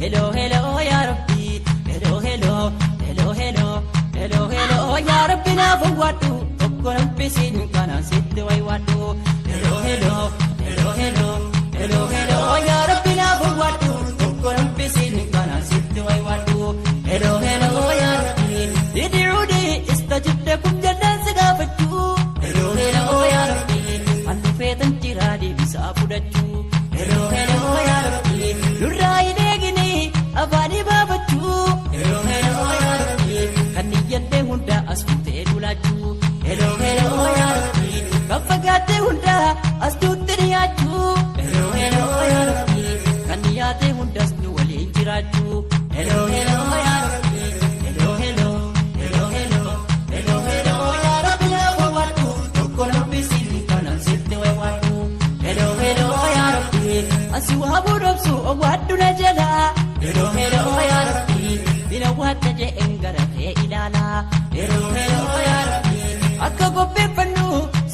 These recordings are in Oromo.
Hello hello yaa Rabbi. Hello hello hello hello hello hello yaa Rabbi naaf owwaadhu tokko nambisiin kanaan sitti waywaadhu. Hello hello hello hello hello hello yaa Rabbi naaf owwaadhu tokko nambisiin kanaan sitti waywaadhu. Hello hello yaa Rabbi. Idcuuni istajib lakum jennaan si gaafachuu. Hello hello yaa Rabbi. Halluu feetan jiraa deebisaa fudhachuu. Hello hello yaa Rabbi. Nurraa hin eegini afaanii baafachuu. Hello hello yaa Rabbi. Kan niyyadhee hunda as fuutee lulaachuu. Hello hello yaa Rabbi. Kan fagaattee hunda as duutti dhiyaachuu. Hello hello yaa Rabbi. Kan niyyaatee hundas nu waliin jiraachuu. Hello hello yaa Rabbi. Hello hello hello hello hello hello yaa Rabbi naaf owwaadhu tokko nambisiin kanaan sitti waywaadhu. Hello hello yaa Rabbi. Asi waa budobsu owwaadhu na jalaa. Hello hello yaa Rabbi. Bina waadda je'een gara kee ilaalaa. Hello hello yaa Rabbi. Akka qopheeffannu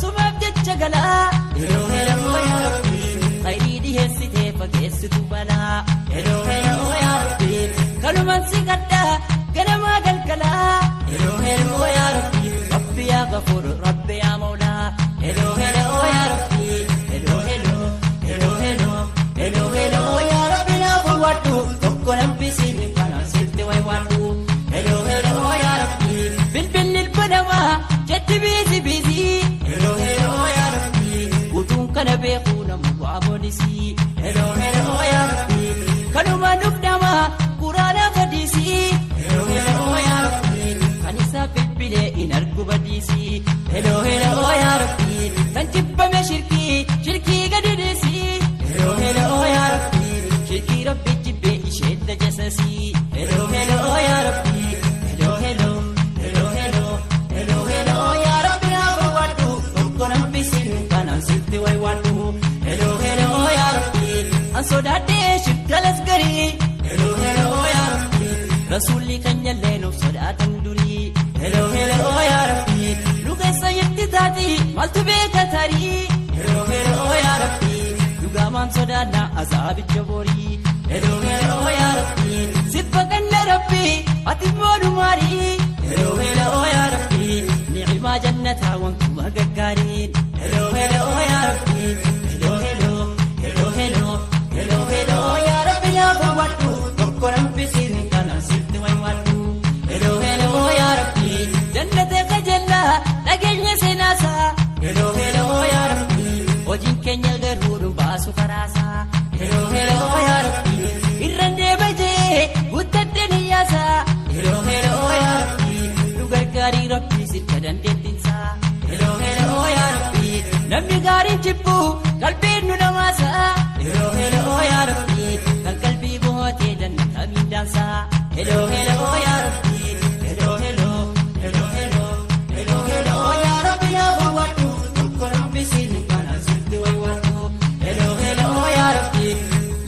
sumaaf jecha galaa. Hello hello yaa Rabbi. Khayrii dhiheessitee fageessitu balaa. Hello hello yaa Rabbi. Kanumaan si kadhaa ganamaa galgalaa. Hello hello yaa Rabbi. Rabbi yaa Ghafuur, Rabbi yaa Mawlaa. Hello hello yaa Rabbi. Hello hello hello hello hello hello yaa Rabbi naaf owwaadhu tokko nambisiin kanaan sitti waywaadhu. Hello hello yaa Rabbi. Bilbilli ilma namaa jetti busy busy. Hello hello yaa Rabbi. Utuun kana beekuu nama waa boonisii. Hello hello yaa Rabbi. Kanumaan nuuf nama quraana fadiisii. Hello hello yaa Rabbi. Kan isaa bilbilee in argu badiisii. Hello hello yaa Rabbi. Kan jibbame shirkii shirkii gadi dhiisii. Hello hello yaa Rabbi. Shirkii Rabbi jibbee ishee tajasasii. Hello hello yaa Rabbi. Hello hello hello hello hello hello yaa Rabbi naaf owwaadhu tokko nambisiin kanaan sitti waywaadhu. Hello hello yaa Rabbi. An sodaadhee shirkalas garii. Hello hello yaa Rabbi. Rasuulli keenyallee nuuf sodaatan durii. Hello hello yaa Rabbi. Nu keessa jirti taati maaltu beeka tarii. Hello hello yaa Rabbi. Dhugamaan sodaannaa azaabicha borii. Hello hello yaa Rabbi. Sibba kanna Rabbi ati boonu maarii. Hello hello yaa Rabbi. Ni'imaa jannataa wantuma gaggaariin. Hello hello yaa Rabbi. Hello hello hello hello hello hello yaa Rabbi naaf owwaadhu tokko nambisiin kanaan sitti waywaadhu. Hello hello yaa Rabbi. Jannata kajallaa dhageenya seenaasaa. Hello hello yaa Rabbi. Hojiin keenya garuu nu baasu karaasaa. Hello hello yaa Rabbi. Irraan deebajee guuttadhe niyyaasaa. Hello hello yaa Rabbi. Nu gargaarii Rabbi sirka dandeettinsaa. Hello hello yaa Rabbi. Namni gaariin jibbu qalbiin nu namaasaa. Hello hello yaa Rabbi. Kan qalbii bohaatee jannata miindaansaa. Hello hello yaa Rabbi. Hello hello hello hello hello hello yaa Rabbi naaf owwaadhu tokko nambisiin kanaan sitti waywaadhu. Hello hello yaa Rabbi.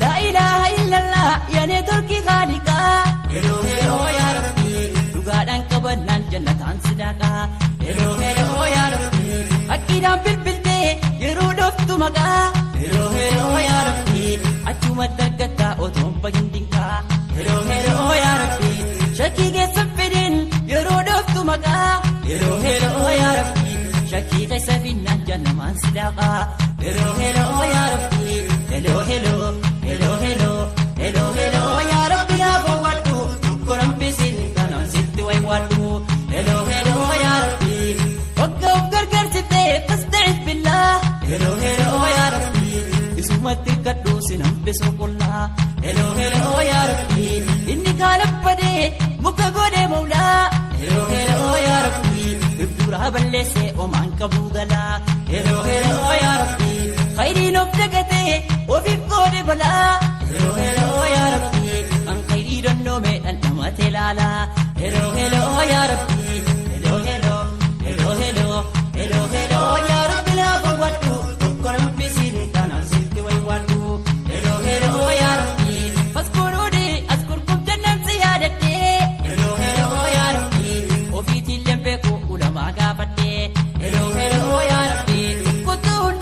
Laa ilaaha illallah yaa neetworkii haaliqaa. Hello hello yaa Rabbi. Dhugaadhaan qabannaan jannataan sidaaqaa. Hello hello yaa Rabbi. Hakkiidhaan bilbiltee yeroo dhooftu maqaa. Hello hello yaa Rabbi. Achumatti argattaa otoon bahin dinqaa. Hello hello yaa Rabbi. Shakkii keessa fidin yeroo dhooftu maqaa. Hello hello yaa Rabbi. Shakkii keessa finnaan jannamaan sidaaqaa. Hello hello yaa Rabbi. Hello hello hello hello hello hello yaa Rabbi naaf owwaadhu tokko nambisiin kanaan sitti waywaadhu. Hello hello yaa Rabbi. Wagga of gargaarsitee fasta'iz billah. Hello hello yaa Rabbi. Isumatti kadhuu si nambisuu qullaa. Hello hello yaa Rabbi. Inni kaalabbadee muka godhee mawlaa. Hello hello yaa Rabbi. Ibduraa balleessee omaan qabuu galaa. Hello hello yaa Rabbi. Khayriin of dagatee ofiif goode balaa. Hello hello yaa Rabbi. Kan khayrii donnoome dhandhamate laalaa. Hello hello yaa Rabbi. Hello hello hello hello hello hello yaa Rabbi naaf owwaadhu tokko nambisiin kanaan sitti waywaadhu. Hello hello yaa Rabbi. Faskuruudhi as gurgum jennaan si yaadadhee. Hello hello yaa Rabbi. Ofiitiin beeku ulamaa gaafadhee. Hello hello yaa Rabbi. Kutuu hunda.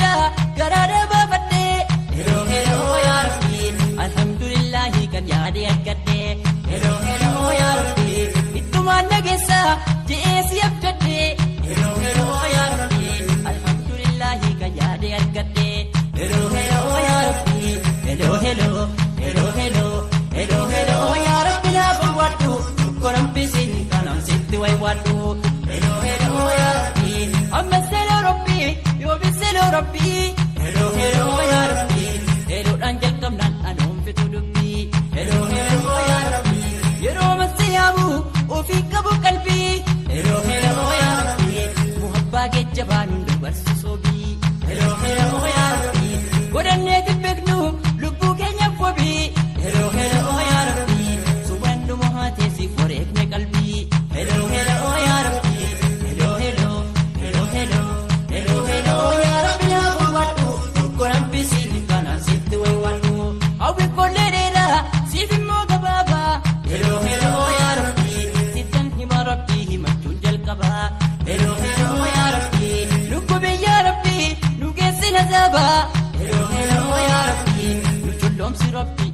azabaa. Heloo heloo yaa Rabbi, nu tulloomsi Rabbi.